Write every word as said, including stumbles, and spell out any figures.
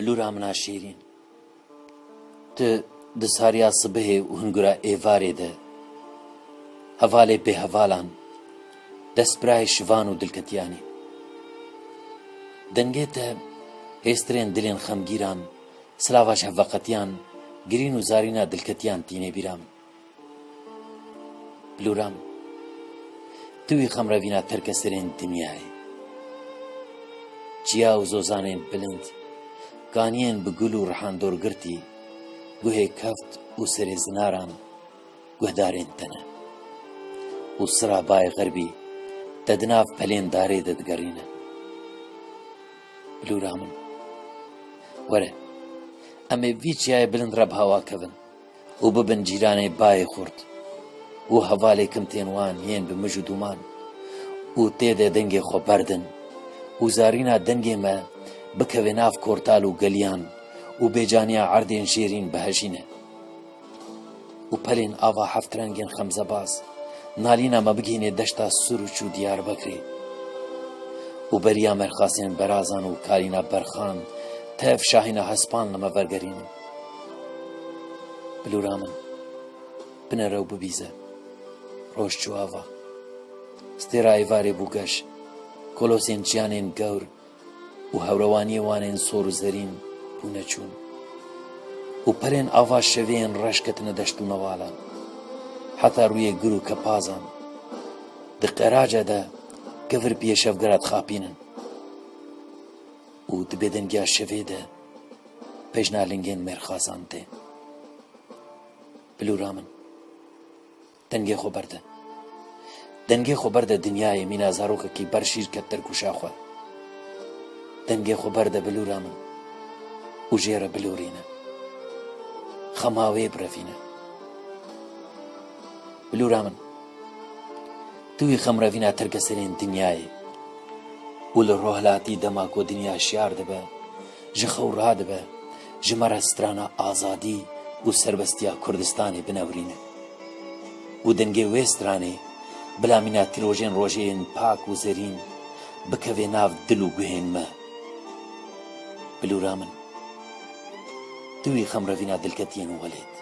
Lûra min a şêrîn, tu di sariya sibihê û hingura êvarê de hevalê bêhevalan, destbirayê şivan û dilketiyan î. Dengê te hêstirên dilên xemgîran, silava ji hevveqetiyan, girîn û zarîna dilketiyan tînê bîra min. Bilûra min, tu wî xemrevîna terkeserên dinyayê. Çiya û zozanên bilind, kaniyên bi gul û rihandor girtî, guhê keft û serê zinaran guhdarên te ne. Û sira bayê xerbî te di nav pelên darê de digerîne. Bilûra min, were, em ê vî çiyayê bilind re bi hewa kevin û bibin cîranê bayê xurt û hevalê kimtên wan yên bi mij û dûman û tê de dengê xwe berdin û zarîna dengê me bikeve nav kortal û geliyan û bêcaniya erdên şêrîn bihejîne û pelên ava heft rengên xemzebaz nalîna me bigihînê deşta Sûrûç û Diyarbekirê û beriya merxasên berazan û kalîna berxan tev şahîna hespan li me vergerînin. Bilûra min, binere û bibîze. Roj çû ava. Stêra êvarê bû geş. Kolosên çiyanên gewr û hewrewaniyê wan ên sor û zerîn bûne çûn. Û pelên ava şevê yên reş ketine deşt û newalan. Heta rûyê gur û kepazan. Di qerace de kevir piyê şevgera dixapînin. Û di bêdengiya şevê de pejna lingên mêrxasan tên. Bilûra min, dengê xwe berde. Dengê xwe berde dinyayê, mîna zarokekî ber şîr ket dergûşa xwe. Dengê xwe berde bilûra min û jê re bilorîne. Xema wê birevîne. Bilûra min, tu wî xemrevîna terkeserên dinyayê û li rohilatî dema ku dinya şiyar dibe, ji xew radibe, ji me re strana azadî û serbestiya Kurdistanê binewrîne. Û dengê wê stranê bila mîna tîrojên rojê yên pak û zerîn bikeve nav dil û guhên me. Bilûra min, tu wî xemrevîna dilketiyên welêt.